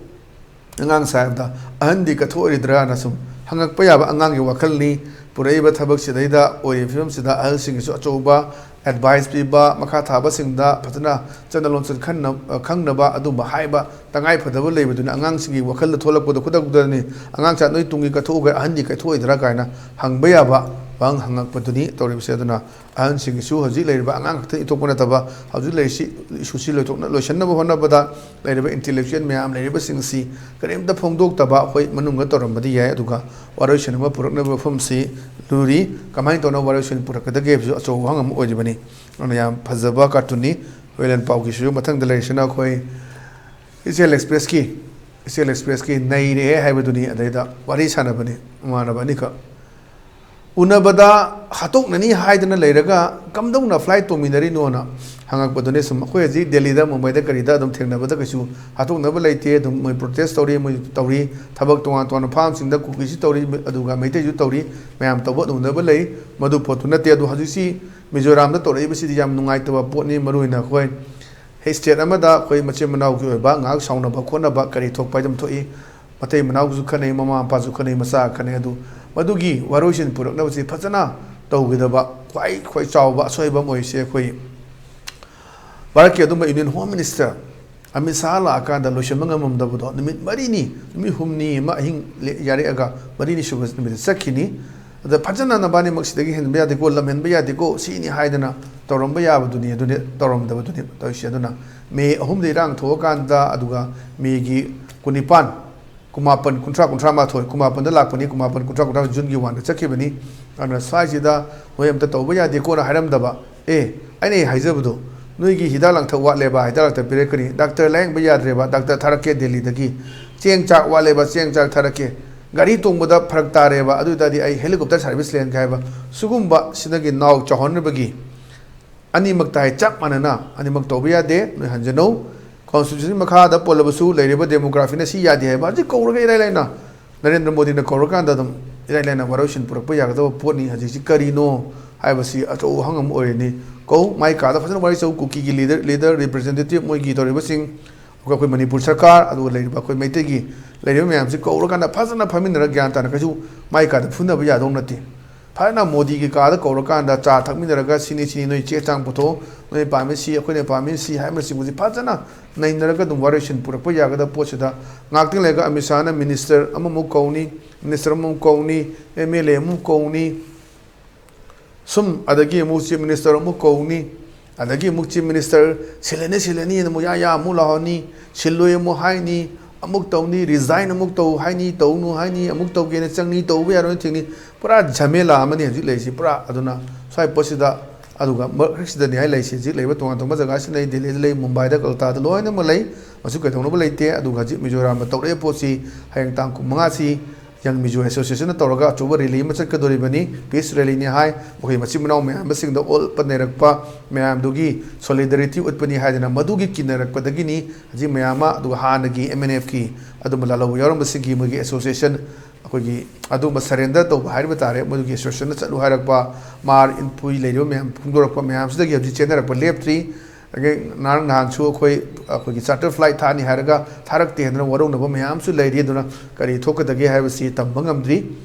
ꯑꯉꯥꯡꯁꯥ ꯍꯥꯏꯕꯗ ꯑꯍꯟꯗꯤ ꯀꯠꯊꯣꯛꯑꯣꯏꯗ꯭ꯔꯥꯅ ꯁꯨꯝ ꯍꯪꯉꯛꯄ ꯌꯥꯕ ꯑꯉꯥꯡꯒꯤ ꯋꯥꯈꯜꯅꯤ꯫ ꯄꯨꯔꯛꯏꯕ ꯊꯕꯛꯁꯤꯗꯩꯗ, ꯑꯣꯏꯔꯤꯕ ꯐꯤꯕꯝꯁꯤꯗ ꯑꯍꯜꯁꯤꯡꯒꯤꯁꯨ ꯑꯆꯧꯕ ꯑꯦꯗꯚꯥꯏꯁ ꯄꯤꯕ, ꯃꯈꯥ ꯊꯥꯕꯁꯤꯡꯗ ꯐꯖꯅ ꯆꯠꯅ ꯂꯣꯟꯆꯠ ꯈꯟꯅ-, ꯈꯪꯅꯕ ꯑꯗꯨꯝꯕ ꯍꯥꯏꯕ ꯇꯉꯥꯏ ꯐꯗꯕ ꯂꯩꯕꯗꯨꯅ ꯑꯉꯥꯡꯁꯤꯡꯒꯤ ꯋꯥꯈꯜꯗ ꯊꯣꯛꯂꯛꯄꯗ ꯈꯨꯗꯛꯇꯅꯤ, "ꯑꯉꯥꯡꯁꯥ, ꯅꯣꯏ ꯇꯨꯡꯒꯤ ꯀꯠꯊꯣꯛꯎꯒ ꯑꯍꯟꯗꯤ ꯀꯠꯊꯣꯛꯑꯣꯏꯗ꯭ꯔꯥ?" ꯀꯥꯏꯅ ꯍꯪꯕ ꯌꯥꯕ ꯋꯥꯍꯪ ꯍꯪꯉꯛꯄꯗꯨꯅꯤ ꯇꯧꯔꯤꯕꯁꯦ꯫ ꯑꯗꯨꯅ ꯑꯍꯟꯁꯤꯡꯒꯤꯁꯨ ꯍꯧꯖꯤꯛ ꯂꯩꯔꯤꯕ ꯑꯉꯥꯡ ꯈꯛꯇ ꯏꯊꯣꯛꯄ ꯅꯠꯇꯕ, ꯍꯧꯖꯤꯛ ꯂꯩꯔꯤꯁꯤ ꯏꯁꯨꯁꯤ ꯂꯣꯏꯊꯣꯛꯅ-, ꯂꯣꯏꯁꯤꯟꯅꯕ ꯍꯣꯠꯅꯕꯗ ꯂꯩꯔꯤꯕ ꯏꯟꯇꯦꯂꯦꯛꯆꯨꯋꯦꯜ ꯃꯌꯥꯝ ꯂꯩꯔꯤꯕꯁꯤꯡꯁꯤ ꯀꯔꯤꯝꯇ ꯐꯣꯡꯗꯣꯛꯇꯕ ꯑꯩꯈꯣꯏ ꯃꯅꯨꯡꯗ ꯇꯧꯔꯝꯕꯗꯤ ꯌꯥꯏ, ꯑꯗꯨꯒ ꯋꯥꯔꯣꯏꯁꯤꯟ ꯑꯃ ꯄꯨꯔꯛꯅꯕ ꯃꯐꯝꯁꯤ ꯂꯨꯔꯤ꯫ ꯀꯃꯥꯏꯅ ꯇꯧꯅ ꯋꯥꯔꯣꯏꯁꯤꯟ ꯄꯨꯔꯛꯀꯗꯒꯦ ꯍꯥꯏꯕꯁꯨ ꯑꯆꯧꯕ ꯋꯥꯍꯪ ꯑꯃ ꯑꯣꯏꯔꯤꯕꯅꯤ꯫ ꯑꯗꯨꯅ ꯌꯥꯝ ꯐꯖꯕ ꯀꯥꯔꯇꯨꯟꯅꯤ꯫ ꯍꯨꯔꯦꯟ ꯂꯥꯟꯄꯥꯎꯒꯤꯁꯨ ꯃꯊꯪꯗ ꯂꯩꯔꯤꯁꯤꯅ ꯑꯩꯈꯣꯏ ꯏꯆꯦꯜ ꯑꯦꯛꯁꯄ꯭ꯔꯦꯁꯀꯤ, ꯏꯆꯦꯜ ꯑꯦꯛꯁꯄ꯭ꯔꯦꯁꯀꯤ "ꯅꯩꯔꯦꯍꯦ" ꯍꯥꯏꯕꯗꯨꯅꯤ꯫ ꯑꯗꯩꯗ ꯋꯥꯔꯤ ꯁꯥꯟꯅꯕꯅꯤ ꯏꯃꯥꯟꯅꯕ ꯑꯅꯤꯈꯛ꯫ ꯎꯅꯕꯗ ꯍꯥꯠꯇꯣꯛꯅꯅꯤ ꯍꯥꯏꯗꯅ ꯂꯩꯔꯒ ꯀꯝꯗꯧꯅ ꯐ꯭ꯂꯥꯏꯠ ꯇꯣꯡꯃꯤꯟꯅꯔꯤꯅꯣꯅ ꯍꯪꯉꯛꯄꯗꯨꯅꯤ꯫ ꯁꯨꯝ ꯑꯩꯈꯣꯏ ꯍꯧꯖꯤꯛ ꯗꯦꯜꯂꯤꯗ, ꯃꯨꯝꯕꯥꯏꯗ, ꯀꯔꯤꯗ ꯑꯗꯨꯝ ꯊꯦꯡꯅꯕꯗ ꯀꯩꯁꯨ ꯍꯥꯠꯇꯣꯛꯅꯕ ꯂꯩꯇꯦ꯫ ꯑꯗꯨꯝ ꯃꯣꯏ ꯄ꯭ꯔꯣꯇꯦꯁ ꯇꯧꯔꯤ, ꯃꯣꯏ ꯇꯧꯔꯤ, ꯊꯕꯛ ꯇꯣꯉꯥꯟ ꯇꯣꯉꯥꯟꯕ ꯐꯥꯝꯁꯤꯡꯗ ꯀꯨꯀꯤꯁꯨ ꯇꯧꯔꯤ, ꯑꯗꯨꯒ ꯃꯩꯇꯩꯁꯨ ꯇꯧꯔꯤ, ꯃꯌꯥꯝ ꯇꯧꯕ ꯎꯅꯕ ꯂꯩ꯫ ꯃꯗꯨ ꯄꯣꯠꯇꯨ ꯅꯠꯇꯦ꯫ ꯑꯗꯨ ꯍꯧꯖꯤꯛꯁꯤ ꯃꯤꯖꯣꯔꯥꯝꯗ ꯇꯧꯔꯛꯏꯕꯁꯤꯗꯤ ꯌꯥꯝ ꯅꯨꯡꯉꯥꯏꯇꯕ ꯄꯣꯠꯅꯤ꯫ ꯃꯔꯨꯑꯣꯏꯅ ꯑꯩꯈꯣꯏ ꯁ꯭ꯇꯦꯠ ꯑꯃꯗ ꯑꯩꯈꯣꯏ ꯃꯆꯤꯟ ꯃꯅꯥꯎꯒꯤ ꯑꯣꯏꯕ ꯉꯥꯏꯍꯥꯛ ꯁꯥꯎꯅꯕ ꯈꯣꯠꯅꯕ ꯀꯔꯤ ꯊꯣꯛꯄ ꯍꯥꯏꯗꯨꯝ ꯊꯣꯛꯏ꯫ ꯃꯇꯩ ꯃꯅꯥꯎꯁꯨ ꯈꯠꯅꯩ, ꯃꯃꯥ ꯃꯄꯥꯁꯨ ꯈꯠꯅꯩ, ꯃꯆꯥ ꯈꯠꯅꯩ꯫ ꯑꯗꯨ ꯃꯗꯨꯒꯤ ꯋꯥꯔꯣꯏꯁꯤꯟ ꯄꯨꯔꯛꯅꯕꯁꯤ ꯐꯖꯅ ꯇꯧꯒꯗꯕ ꯈ꯭ꯋꯥꯏ, ꯈ꯭ꯋꯥꯏ ꯆꯥꯎꯕ ꯑꯁꯣꯏꯕ ꯑꯃ ꯑꯣꯏꯔꯤꯁꯦ ꯑꯩꯈꯣꯏ ꯚꯥꯔꯠꯀꯤ ꯑꯗꯨꯝꯕ union home minister Amit Shah ꯂꯥꯛꯑꯀꯥꯟꯗ ꯂꯣꯏꯁꯤꯟꯕ ꯉꯝꯃꯝꯗꯕꯗꯣ, ꯅꯨꯃꯤꯠ ꯃꯔꯤꯅꯤ, ꯅꯨꯃꯤꯠ ꯍꯨꯝꯅꯤ ꯑꯃ ꯑꯍꯤꯡ ꯂꯦ-, ꯌꯥꯔꯦꯛꯑꯒ ꯃꯔꯤꯅꯤ ꯁꯨꯕ ꯅꯨꯃꯤꯠꯇ ꯆꯠꯈꯤꯅꯤ꯫ ꯑꯗ ꯐꯖꯅ ꯅꯕꯥꯅꯤꯃꯛ ꯁꯤꯗꯒꯤ ꯍꯦꯟꯕ ꯌꯥꯗꯦꯀꯣ, ꯂꯝ ꯍꯦꯟꯕ ꯌꯥꯗꯦꯀꯣ, ꯁꯤꯅꯤ ꯍꯥꯏꯗꯅ ꯇꯧꯔꯝꯕ ꯌꯥꯕꯗꯨꯅꯤ, ꯑꯗꯨꯅꯤ ꯇꯧꯔꯝꯗꯕꯗꯨꯅꯤ ꯇꯧꯔꯤꯁꯦ꯫ ꯑꯗꯨꯅ ꯃꯦ ꯑꯍꯨꯝꯗ ꯏꯔꯥꯡ ꯊꯣꯛꯑꯀꯥꯟꯗ, ꯑꯗꯨꯒ ꯃꯦꯒꯤ ꯀꯨꯟꯅꯤꯄꯥꯟ, ꯀꯨꯟꯃꯥꯄꯟ, ꯀꯨꯟꯊ꯭ꯔꯥ, ꯀꯨꯟꯊ꯭ꯔꯥ ꯃꯥꯊꯣꯏ, ꯀꯨꯟꯃꯥꯄꯟꯗ ꯂꯥꯛꯄꯅꯤ, ꯀꯨꯟꯃꯥꯄꯟ, ꯀꯨꯟꯊ꯭ꯔꯥ, ꯀꯨꯟꯊ꯭ꯔꯥ ꯖꯨꯟꯒꯤ ꯋꯥꯟꯗ ꯆꯠꯈꯤꯕꯅꯤ꯫ ꯑꯗꯨꯅ ꯁ꯭ꯋꯥꯏꯁꯤꯗ ꯅꯣꯏ ꯑꯝꯇ ꯇꯧꯕ ꯌꯥꯗꯦꯀꯣꯅ ꯍꯥꯏꯔꯝꯗꯕ, ꯑꯦ, ꯑꯩꯅ ꯍꯦꯛ ꯍꯥꯏꯖꯕꯗꯣ, ꯅꯣꯏꯒꯤ ꯍꯤꯗꯥꯛ ꯂꯥꯡꯊꯛ ꯋꯥꯠꯂꯦꯕ, ꯍꯤꯗꯥꯛ ꯂꯥꯡꯊꯛ ꯄꯤꯔꯛꯀꯅꯤ, ꯗꯥꯛꯇꯔ ꯂꯥꯌꯦꯡꯕ ꯌꯥꯗ꯭ꯔꯦꯕ, ꯗꯥꯛꯇꯔ ꯊꯥꯔꯛꯀꯦ ꯗꯦꯜꯂꯤꯗꯒꯤ, ꯆꯦꯡ ꯆꯥꯛ ꯋꯥꯠꯂꯦꯕ, ꯆꯦꯡ ꯆꯥꯛ ꯊꯥꯔꯛꯀꯦ, ꯒꯥꯔꯤ ꯇꯣꯡꯕꯗ ꯐꯔꯛ ꯇꯥꯔꯦꯕ, ꯑꯗꯨ ꯑꯣꯏ ꯇꯥꯔꯗꯤ ꯑꯩ ꯍꯦꯂꯤꯀꯣꯞꯇꯔ ꯁꯥꯔꯚꯤꯁ ꯂꯩꯍꯟꯒꯦ ꯍꯥꯏꯕ, ꯁꯤꯒꯨꯝꯕ ꯁꯤꯗꯒꯤ ꯅꯥꯎ ꯆꯥꯎꯍꯟꯅꯕꯒꯤ ꯑꯅꯤꯃꯛꯇ ꯍꯥꯏ ꯆꯞ ꯃꯥꯟꯅꯅ ꯑꯅꯤꯃꯛ ꯇꯧꯕ ꯌꯥꯗꯦ꯫ ꯅꯣꯏ ꯍꯟꯖꯅꯧ꯫ ꯀꯣꯟꯁꯇꯤꯇ꯭ꯌꯨꯁꯟ ꯃꯈꯥꯗ ꯄꯣꯜꯂꯕꯁꯨ ꯂꯩꯔꯤꯕ ꯗꯦꯃꯣꯒ꯭ꯔꯥꯐꯤꯅ ꯁꯤ ꯌꯥꯗꯦ ꯍꯥꯏꯕ ꯍꯧꯖꯤꯛ ꯀꯧꯔꯒ ꯏꯔꯥꯏ ꯂꯥꯏꯅ ꯅꯔꯦꯟꯗ꯭ꯔ ꯃꯣꯗꯤꯅ ꯀꯧꯔꯀꯥꯟꯗ ꯑꯗꯨꯝ ꯏꯔꯥꯏ ꯂꯥꯏꯅ ꯋꯥꯔꯣꯏꯁꯤꯟ ꯄꯨꯔꯛꯄ ꯌꯥꯒꯗꯕ ꯄꯣꯠꯅꯤ꯫ ꯍꯧꯖꯤꯛꯁꯤ ꯀꯔꯤꯅꯣ ꯍꯥꯏꯕꯁꯤ ꯑꯆꯧꯕ ꯋꯥꯍꯪ ꯑꯃ ꯑꯣꯏꯔꯅꯤ꯫ ꯀꯧ, ꯃꯥꯏ ꯀꯥꯗ ꯐꯖꯅ ꯋꯥꯔꯤ ꯁꯧ, ꯀꯨꯀꯤꯒꯤ ꯂꯤꯗꯔ, ꯂꯤꯗꯔ ꯔꯤꯄ꯭ꯔꯖꯦꯟꯇꯦꯇꯤꯚ ꯃꯣꯏꯒꯤ ꯇꯧꯔꯤꯕꯁꯤꯡ, ꯑꯩꯈꯣꯏ ꯃꯅꯤꯄꯨꯔ ꯁꯔꯀꯥꯔ, ꯑꯗꯨꯒ ꯂꯩꯔꯤꯕ ꯑꯩꯈꯣꯏ ꯃꯩꯇꯩꯒꯤ ꯂꯩꯔꯤꯕ ꯃꯌꯥꯝꯁꯤ ꯀꯧꯔꯀꯥꯟꯗ ꯐꯖꯅ ꯐꯝꯃꯤꯟꯅꯔꯒ ꯒ꯭ꯌꯥꯟ ꯇꯥꯅ, ꯀꯩꯁꯨ ꯃꯥꯏ ꯀꯥꯗ ꯐꯨꯅꯕ ꯌꯥꯗꯧ ꯅꯠꯇꯦ꯫ ꯐꯖꯅ ꯃꯣꯗꯤꯒꯤ ꯀꯥꯗ ꯀꯧꯔꯀꯥꯟꯗ ꯆꯥ ꯊꯛꯃꯤꯟꯅꯔꯒ ꯁꯤꯅꯤ ꯁꯤꯅꯤ ꯅꯣꯏ ꯆꯦ ꯆꯥꯡ ꯄꯨꯊꯣꯛꯑꯣ, ꯅꯣꯏ ꯄꯥꯝꯃꯤ ꯁꯤ, ꯑꯩꯈꯣꯏꯅ ꯄꯥꯝꯃꯤ ꯁꯤ ꯍꯥꯏꯕꯅꯆꯤꯡꯕꯁꯤ ꯐꯖꯅ ꯅꯩꯅꯔꯒ ꯑꯗꯨꯝ ꯋꯥꯔꯣꯏꯁꯤꯟ ꯄꯨꯔꯛꯄ ꯌꯥꯒꯗꯕ ꯄꯣꯠꯁꯤꯗ ꯉꯥꯛꯇꯪ ꯂꯩꯔꯒ ꯑꯃꯤꯠ ꯁꯥꯍꯅ ꯃꯤꯅꯤꯁꯇꯔ ꯑꯃꯃꯨꯛ ꯀꯧꯅꯤ, ꯃꯤꯅꯤꯁꯇꯔ ꯑꯃꯃꯨꯛ ꯀꯧꯅꯤ, ꯑꯦꯝ ꯑꯦꯜ ꯑꯦ ꯑꯃꯨꯛ ꯀꯧꯅꯤ, ꯁꯨꯝ ꯑꯗꯒꯤ ꯑꯃꯨꯛ ꯆꯤꯐ ꯃꯤꯅꯤꯁꯇꯔ ꯑꯃꯨꯛ ꯀꯧꯅꯤ, ꯑꯗꯒꯤ ꯑꯃꯨꯛ ꯆꯤꯐ ꯃꯤꯅꯤꯁꯇꯔ ꯁꯤꯜꯂꯅꯤ ꯁꯤꯜꯂꯅꯤ ꯑꯃꯨꯛ ꯌꯥ ꯌꯥ ꯑꯃꯨꯛ ꯂꯥꯎꯍꯟꯅꯤ, ꯁꯤꯜꯂꯣꯏ ꯑꯃꯨꯛ ꯍꯥꯏꯅꯤ, ꯑꯃꯨꯛ ꯇꯧꯅꯤ, ꯔꯤꯖꯥꯏꯟ ꯑꯃꯨꯛ ꯇꯧ ꯍꯥꯏꯅꯤ, ꯇꯧꯅꯨ ꯍꯥꯏꯅꯤ, ꯑꯃꯨꯛ ꯇꯧꯒꯦꯅ ꯆꯪꯅꯤ, ꯇꯧꯕ ꯌꯥꯔꯣꯏꯅ ꯊꯤꯡꯅꯤ, ꯄꯨꯔꯥ ꯖꯃꯦꯂꯥ ꯑꯃꯅꯤ ꯍꯧꯖꯤꯛ ꯂꯩꯔꯤꯁꯤ ꯄꯨꯔꯥ꯫ ꯑꯗꯨꯅ ꯁ꯭ꯋꯥꯏ ꯄꯣꯠꯁꯤꯗ, ꯑꯗꯨꯒ ꯃꯔꯛꯁꯤꯗꯅꯤ ꯍꯥꯏ ꯂꯩꯔꯤꯁꯤ ꯍꯧꯖꯤꯛ ꯂꯩꯔꯤꯕ ꯇꯣꯉꯥꯟ ꯇꯣꯉꯥꯟꯕ ꯖꯒꯥꯁꯤꯗ ꯂꯩ, ꯗꯦꯜꯂꯤꯗ ꯂꯩ, ꯃꯨꯝꯕꯥꯏꯗ, ꯀꯜꯀꯇꯥꯗ ꯂꯣꯏꯅꯃꯛ ꯂꯩ꯫ ꯃꯁꯤ ꯀꯩꯗꯧꯅꯕ ꯂꯩꯇꯦ꯫ ꯑꯗꯨꯒ ꯍꯧꯖꯤꯛ ꯃꯤꯖꯣꯔꯥꯝꯗ ꯇꯧꯔꯛꯏꯕ ꯄꯣꯠꯁꯤ ꯍꯌꯦꯡ ꯇꯥꯡ ꯀꯨꯟꯃꯉꯥꯁꯤ Young Mizo Association ꯅ ꯇꯧꯔꯒ ꯑꯆꯧꯕ rally ꯑꯃ ꯆꯠꯀꯗꯧꯔꯤꯕꯅꯤ, peace rally ꯅꯤ ꯍꯥꯏ꯫ ꯃꯈꯣꯏ ꯃꯆꯤꯟ ꯃꯅꯥꯎ ꯃꯌꯥꯝ ꯑꯁꯤꯡꯗ ꯑꯣꯠꯄ ꯅꯩꯔꯛꯄ ꯃꯌꯥꯝꯗꯨꯒꯤ solidarity ꯎꯠꯄꯅꯤ ꯍꯥꯏꯗꯅ ꯃꯗꯨꯒꯤ ꯀꯤꯟꯅꯔꯛꯄꯗꯒꯤꯅꯤ ꯍꯧꯖꯤꯛ ꯃꯌꯥꯝ ꯑꯃ, ꯑꯗꯨꯒ ꯍꯥꯟꯅꯒꯤ M N F ꯀꯤ ꯑꯗꯨꯝꯕ ꯂꯥꯜꯍꯧꯕ ꯌꯥꯎꯔꯝꯕꯁꯤꯡꯒꯤ ꯃꯣꯏꯒꯤ association, ꯑꯩꯈꯣꯏꯒꯤ ꯑꯗꯨꯝꯕ surrender ꯇꯧꯕ ꯍꯥꯏꯔꯤꯕ ꯇꯥꯔꯦ, ꯃꯗꯨꯒꯤ association ꯅ ꯆꯠꯂꯨ ꯍꯥꯏꯔꯛꯄ, ꯃꯥꯔ ꯏꯟꯄꯨꯏ ꯂꯩꯔꯤꯕ ꯃꯌꯥꯝ ꯐꯣꯡꯗꯣꯔꯛꯄ ꯃꯌꯥꯝꯁꯤꯗꯒꯤ ꯍꯧꯖꯤꯛ ꯆꯦꯟꯅꯔꯛꯄ ꯂꯦꯞꯇ꯭ꯔꯤ꯫ ꯑꯗꯒꯤ ꯉꯔꯥꯡ ꯅꯍꯥꯟꯁꯨ ꯑꯩꯈꯣꯏ, ꯑꯩꯈꯣꯏꯒꯤ charter flight ꯊꯥꯅꯤ ꯍꯥꯏꯔꯒ ꯊꯥꯔꯛꯇꯦ ꯍꯥꯏꯗꯅ ꯋꯥꯔꯧꯅꯕ ꯃꯌꯥꯝꯁꯨ ꯂꯩꯔꯤ꯫ ꯑꯗꯨꯅ ꯀꯔꯤ ꯊꯣꯛꯀꯗꯒꯦ ꯍꯥꯏꯕꯁꯤ ꯇꯝꯕ ꯉꯝꯗ꯭ꯔꯤ꯫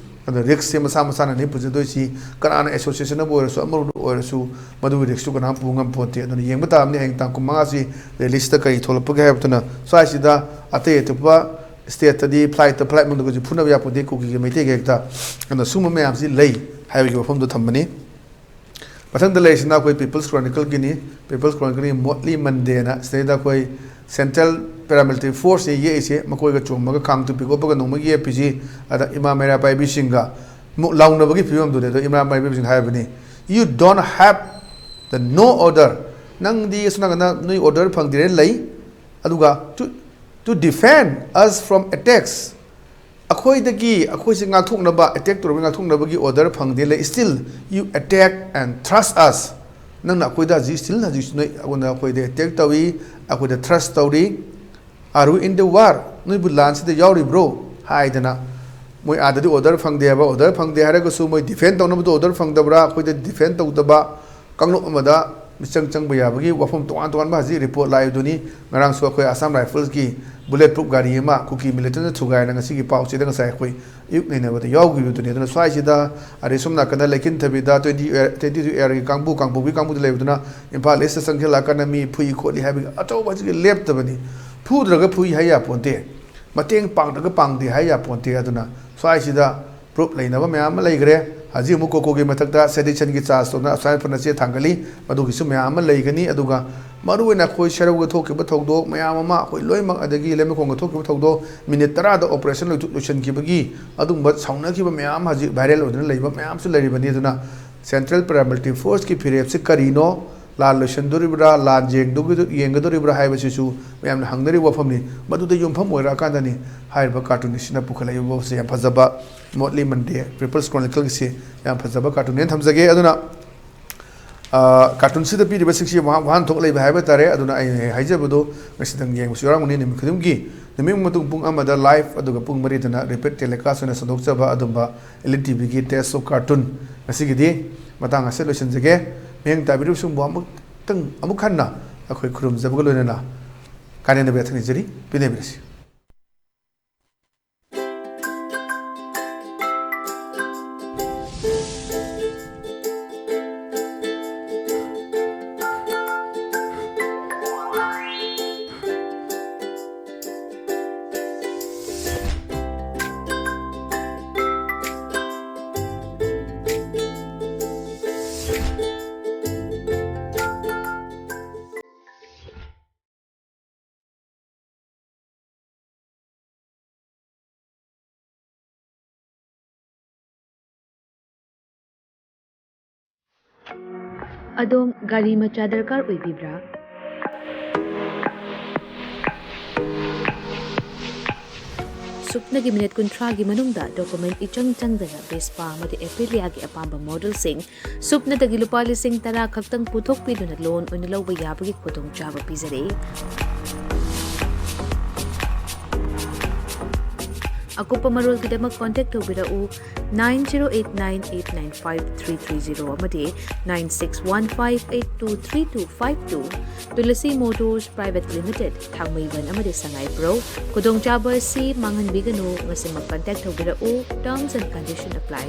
ꯑꯗꯣ risk ꯁꯦ ꯃꯁꯥ ꯃꯁꯥꯅꯅꯤ ꯄꯨꯖꯗꯣꯏꯁꯤ꯫ ꯀꯅꯥꯅ association ꯅꯕꯨ ꯑꯣꯏꯔꯁꯨ, ꯑꯃꯕꯨ ꯑꯣꯏꯔꯁꯨ, ꯃꯗꯨꯒꯤ risk ꯇꯨ ꯀꯅꯥꯝ ꯄꯨ ꯉꯝꯄꯣꯟꯇꯦ꯫ ꯑꯗꯨꯅ ꯌꯦꯡꯕ ꯇꯥꯕꯅꯤ ꯍꯌꯦꯡ ꯇꯥꯡ ꯀꯨꯟꯃꯉꯥꯁꯤ rally ꯁꯤꯗ ꯀꯔꯤ ꯊꯣꯛꯂꯛꯄꯒꯦ ꯍꯥꯏꯕꯗꯨꯅ꯫ ꯁ꯭ꯋꯥꯏꯁꯤꯗ ꯑꯇꯩ ꯑꯇꯣꯞꯄ state ꯇꯗꯤ flight ꯇ flight ꯃꯅꯨꯡꯗꯁꯨ ꯐꯨꯅꯕ ꯌꯥꯄꯣꯟꯇꯦ ꯀꯨꯀꯤꯒ ꯃꯩꯇꯩꯒ ꯍꯦꯛꯇ꯫ ꯑꯗꯨꯅ ꯁꯨꯝꯕ ꯃꯌꯥꯝꯁꯤ ꯂꯩ ꯍꯥꯏꯕꯒꯤ ꯋꯥꯐꯝꯗꯣ ꯊꯝꯕꯅꯤ꯫ ꯃꯊꯪꯗ ꯂꯩꯔꯤꯁꯤꯅ ꯑꯩꯈꯣꯏ People's Chronicle Guinea. People's Chronicle ꯒꯤ ꯃꯣꯠꯂꯤ ꯃꯟꯗꯦꯅ ꯁꯤꯗꯩꯗ ꯑꯩꯈꯣꯏ central paramilitary force ꯅ ꯌꯦꯛꯏꯁꯦ, ꯃꯈꯣꯏꯒ ꯆꯣꯡꯕꯒ ꯈꯥꯡ ꯇꯨꯞꯄꯤ ꯀꯣꯞꯄꯒ ꯅꯣꯡꯃꯒꯤ ꯌꯦꯞꯄꯤꯁꯤ꯫ ꯑꯗ ꯏꯃꯥ ꯃꯩꯔꯥ ꯄꯥꯏꯕꯤꯁꯤꯡꯒ ꯑꯃꯨꯛ ꯂꯥꯎꯅꯕꯒꯤ ꯐꯤꯕꯝꯗꯨꯅꯦ꯫ ꯑꯗꯣ ꯏꯃꯥ ꯃꯩꯔꯥ ꯄꯥꯏꯕꯤꯁꯤꯡ ꯍꯥꯏꯕꯅꯤ, "You don't have the no order." ꯅꯪꯗꯤ ꯑꯁꯣꯝ ꯅꯥꯀꯟꯗ ꯅꯣꯏ order ꯐꯪꯗꯦꯅ ꯂꯩ, ꯑꯗꯨꯒ to, to defend us from attacks, ꯑꯩꯈꯣꯏꯗꯒꯤ, ꯑꯩꯈꯣꯏꯁꯦ ꯉꯥꯛꯊꯣꯛꯅꯕ, attack ꯇꯧꯔꯒ ꯉꯥꯛꯊꯣꯛꯅꯕꯒꯤ order ꯐꯪꯗꯦ ꯂꯩ, still you attack and thrust us. ꯅꯪꯅ ꯑꯩꯈꯣꯏꯗ ꯍꯧꯖꯤꯛ still ꯍꯧꯖꯤꯛꯁꯨ ꯅꯣꯏ ꯑꯩꯉꯣꯟꯗ, ꯑꯩꯈꯣꯏꯗ attack ꯇꯧꯏ, ꯑꯩꯈꯣꯏꯗ thrust ꯇꯧꯔꯤ꯫ "Are we in the war? ꯅꯣꯏꯕꯨ ꯂꯥꯟꯁꯤꯗ ꯌꯥꯎꯔꯤꯕ꯭ꯔꯣ?" ꯍꯥꯏꯗꯅ ꯃꯣꯏ ꯑꯥꯗꯗꯤ order ꯐꯪꯗꯦ ꯍꯥꯏꯕ, order ꯐꯪꯗꯦ ꯍꯥꯏꯔꯒꯁꯨ ꯃꯣꯏ defend ꯇꯧꯅꯕꯗꯣ order ꯐꯪꯗꯕ꯭ꯔꯥ, ꯑꯩꯈꯣꯏꯗ defend ꯇꯧꯗꯕ, ꯀꯥꯡꯂꯨꯞ ꯑꯃꯗ ꯃꯤꯆꯪ ꯆꯪꯕ ꯌꯥꯕꯒꯤ ꯋꯥꯐꯝ ꯇꯣꯉꯥꯟ ꯇꯣꯉꯥꯟꯕ ꯍꯧꯖꯤꯛ report ꯂꯥꯛꯏꯗꯨꯅꯤ꯫ ꯉꯔꯥꯡꯁꯨ ꯑꯩꯈꯣꯏ Assam Rifles ꯀꯤ bullet proof ꯒꯥꯔꯤ ꯑꯃ ꯀꯨꯀꯤ militant ꯅ ꯊꯨꯒꯥꯏꯅ ꯉꯁꯤꯒꯤ ꯄꯥꯎꯆꯦꯗ ꯉꯁꯥꯏ ꯑꯩꯈꯣꯏ ꯑꯌꯨꯛ ꯅꯩꯅꯕꯗ ꯌꯥꯎꯈꯤꯕꯗꯨꯅꯤ꯫ ꯑꯗꯨꯅ ꯁ꯭ꯋꯥꯏꯁꯤꯗ ꯑꯗꯩ ꯁꯣꯝ ꯅꯥꯀꯟꯗ ꯂꯩꯈꯤꯟ ꯊꯕꯤꯗ twenty, twenty two area ꯒꯤ ꯀꯥꯡꯕꯨ, ꯀꯥꯡꯄꯣꯛꯄꯤ ꯀꯥꯡꯕꯨꯗ ꯂꯩꯕꯗꯨꯅ ꯏꯝꯐꯥꯜ East ꯇ ꯆꯪꯁꯤꯜꯂꯛꯑꯀꯥꯟꯗ ꯃꯤ ꯐꯨꯏ ꯈꯣꯠꯂꯤ ꯍꯥꯏꯕꯒꯤ ꯑꯆꯧꯕ ꯍꯧꯖꯤꯛꯀꯤ ꯂꯦꯞꯇꯕꯅꯤ꯫ ꯐꯨꯗ꯭ꯔꯒ ꯐꯨꯏ ꯍꯥꯏ ꯌꯥꯄꯣꯟꯇꯦ, ꯃꯇꯦꯡ ꯄꯥꯡꯗ꯭ꯔꯒ ꯄꯥꯡꯗꯦ ꯍꯥꯏ ꯌꯥꯄꯣꯟꯇꯦ꯫ ꯑꯗꯨꯅ ꯁ꯭ꯋꯥꯏꯁꯤꯗ proof ꯂꯩꯅꯕ ꯃꯌꯥꯝ ꯑꯃ ꯂꯩꯈ꯭ꯔꯦ꯫ ꯍꯧꯖꯤꯛ ꯑꯃꯨꯛ ꯀꯣꯀꯣꯒꯤ ꯃꯊꯛꯇ sedition ꯒꯤ charge ꯇꯧꯅ ꯑꯁꯨꯃꯥꯏꯅ ꯐꯅ ꯆꯦ ꯊꯥꯡꯒꯠꯂꯤ, ꯃꯗꯨꯒꯤꯁꯨ ꯃꯌꯥꯝ ꯑꯃ ꯂꯩꯒꯅꯤ꯫ ꯑꯗꯨꯒ ꯃꯔꯨꯑꯣꯏꯅ ꯑꯩꯈꯣꯏ ꯁꯦꯔꯧꯗ ꯊꯣꯛꯈꯤꯕ ꯊꯧꯗꯣꯛ ꯃꯌꯥꯝ ꯑꯃ, ꯑꯩꯈꯣꯏ ꯂꯣꯏꯅꯃꯛ, ꯑꯗꯒꯤ ꯂꯩꯃꯈꯣꯡꯗ ꯊꯣꯛꯈꯤꯕ ꯊꯧꯗꯣꯛ, minute ꯇꯔꯥꯗ operation ꯂꯣꯏꯊꯣꯛ-, ꯂꯣꯏꯁꯤꯟꯈꯤꯕꯒꯤ ꯑꯗꯨꯒꯨꯝꯕ ꯁꯥꯎꯅꯈꯤꯕ ꯃꯌꯥꯝ ꯍꯧꯖꯤꯛ viral ꯑꯣꯏꯗꯨꯅ ꯂꯩꯕ ꯃꯌꯥꯝꯁꯨ ꯂꯩꯔꯤꯕꯅꯤ꯫ ꯑꯗꯨꯅ central paramilitary force ꯀꯤ ꯐꯤꯔꯦꯞꯁꯤ ꯀꯔꯤꯅꯣ? ꯂꯥꯟ ꯂꯣꯏꯁꯤꯟꯗꯣꯔꯤꯕ꯭ꯔꯥ, ꯂꯥꯟ ꯌꯦꯡꯗꯣꯔꯤ-, ꯌꯦꯡꯒꯗꯣꯔꯤꯕ꯭ꯔꯥ ꯍꯥꯏꯕꯁꯤꯁꯨ ꯃꯌꯥꯝꯅ ꯍꯪꯅꯔꯤꯕ ꯋꯥꯐꯝꯅꯤ꯫ ꯃꯗꯨꯗ ꯌꯨꯝꯐꯝ ꯑꯣꯏꯔꯛꯑꯀꯥꯟꯗꯅꯤ ꯍꯥꯏꯔꯤꯕ cartoon ꯑꯁꯤꯅ ꯄꯨꯈꯠꯂꯛꯏꯕ ꯋꯥꯐꯝꯁꯦ꯫ ꯌꯥꯝ ꯐꯖꯕ ꯃꯣꯠꯂꯤ ꯃꯟꯗꯦ, People's Chronicleꯒꯤꯁꯤ ꯌꯥꯝ ꯐꯖꯕ cartoonꯅꯦꯅ ꯊꯝꯖꯒꯦ꯫ ꯑꯗꯨꯅ, ꯑ, cartoonꯁꯤꯗ ꯄꯤꯔꯤꯕꯁꯤꯡꯁꯤ ꯋꯥꯍ-, ꯋꯥꯍꯟꯊꯣꯛ ꯂꯩꯕ ꯍꯥꯏꯕ ꯇꯥꯔꯦ꯫ ꯑꯗꯨꯅ ꯑꯩ ꯍꯥꯏꯖꯕꯗꯣ ꯉꯁꯤꯗꯪ ꯌꯦꯡꯕꯁꯨ ꯌꯥꯎꯔꯝꯒꯅꯤ꯫ ꯅꯨꯃꯤꯠ ꯈꯨꯗꯤꯡꯒꯤ ꯅꯨꯃꯤꯠ ꯃꯇꯨꯡ ꯄꯨꯡ ꯑꯃꯗ live, ꯑꯗꯨꯒ ꯄꯨꯡ ꯃꯔꯤꯗꯅ repeat telecast ꯑꯣꯏꯅ ꯁꯟꯗꯣꯛꯆꯕ ꯑꯗꯨꯝꯕ L N T Vꯒꯤ Tales of Cartoon ꯉꯁꯤꯒꯤꯗꯤ ꯃꯇꯥꯡ ꯑꯁꯤꯗ ꯂꯣꯏꯁꯤꯟꯖꯒꯦ꯫ ꯃꯤꯠꯌꯦꯡ ꯇꯥꯕꯤꯔꯤꯕꯁꯤꯡꯕꯨ ꯑꯃꯨꯛꯇꯪ, ꯑꯃꯨꯛ ꯍꯟꯅ ꯑꯩꯈꯣꯏ ꯈꯨꯔꯨꯝꯖꯕꯒ ꯂꯣꯏꯅꯅ ꯀꯥꯏꯅꯅꯕ ꯌꯥꯊꯪ ꯅꯤꯖꯔꯤ꯫ ꯄꯦꯟꯅꯕꯤꯔꯁꯤ꯫ ꯑꯗꯣꯝ ꯒꯥꯔꯤ ꯃꯆꯥ ꯗꯔꯀꯥꯔ ꯑꯣꯏꯕꯤꯕ꯭ꯔꯥ? ꯁꯨꯞꯅꯒꯤ ꯃꯤꯅꯤꯠ ꯀꯨꯟꯊ꯭ꯔꯥꯒꯤ ꯃꯅꯨꯡꯗ document ꯏꯆꯪ ꯆꯪꯗꯅ Vespa ꯑꯃꯗꯤ Apriliaꯒꯤ ꯑꯄꯥꯝꯕ modelꯁꯤꯡ ꯁꯨꯞꯅꯗꯒꯤ ꯂꯨꯄꯥ ꯂꯤꯁꯤꯡ ꯇꯔꯥ ꯈꯛꯇꯪ ꯄꯨꯊꯣꯛꯄꯤꯗꯨꯅ loan ꯑꯣꯏꯅ ꯂꯧꯕ ꯌꯥꯕꯒꯤ ꯈꯨꯗꯣꯡꯆꯥꯕ ꯄꯤꯖꯔꯤ꯫ ꯑꯀꯨꯞꯄ ꯃꯔꯣꯜꯒꯤꯗꯃꯛ contact ꯇꯧꯕꯤꯔꯛꯎ nine zero eight nine eight nine five three three zero ꯑꯃꯗꯤ nine six one five eight two three two five two꯫ Tulsi Motors Private Limited, ꯊꯥꯡꯃꯩꯕꯟ ꯑꯃꯗꯤ ꯁꯉꯥꯏꯄ꯭ꯔꯧ꯫ ꯈꯨꯗꯣꯡꯆꯥꯕ ꯑꯁꯤ ꯃꯥꯡꯍꯟꯕꯤꯒꯅꯨ, ꯉꯁꯤꯃꯛ contact ꯇꯧꯕꯤꯔꯛꯎ꯫ Terms and condition apply꯫